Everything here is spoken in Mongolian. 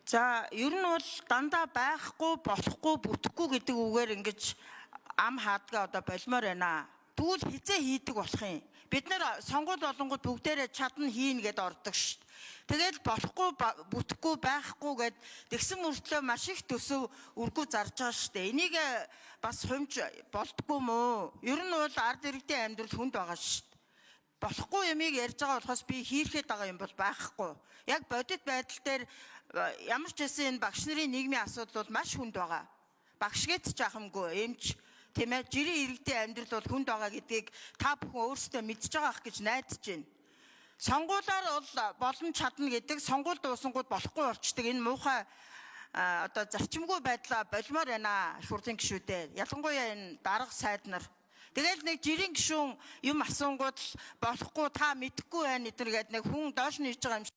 За, ер нь бол дандаа байхгүй, болохгүй, бүтэхгүй гэдэг үгээр ингэж ам хаадгаа одоо болмоор байна. Тэгвэл хизээ хийдэг болох юм? Бид нэр сонгуул болонгууд бүгдээрээ чадна, хийн гэд ордог шүү дээ. Тэгэл болохгүй, бүтэхгүй, байхгүй гэд тэгсэн мөртлөө маш их төсөв үргүү зарж байгаа шүү дээ. Энийг бас хумж болдгоо мөө? Ер нь бол ард иргэдийн амьдрал хүнд байгаа шүү дээ. Болохгүй юмыг ярьж байгаа болохоос би хийрхэд байгаа юм бол байхгүй. Яг бодит байдал дээр ямар ч байсан энэ багш нарын нийгмийн асуудал бол маш хүнд байгаа. Багш гээд ч ахамгүй эмч, тийм ээ, жирийн иргэдийн амьдрал бол хүнд байгаа гэдгийг та бүхэн өөрсдөө мэдж байгаа ах гэж найдаж байна. Сонгуулаар бол болно, чадна гэдэг, сонгуул дуусангууд болохгүй болчдөг энэ муухай одоо зарчимгүй байдлаа болмоор байна, хурлын гишүүдээ. Ялангуяа энэ дарга сайд нар. Тэгэл нэг жирийн гишүүн юм асуунгууд л болохгүй, та мэдэхгүй байна эдгээр гээд нэг хүн доош нь иж байгаа юм.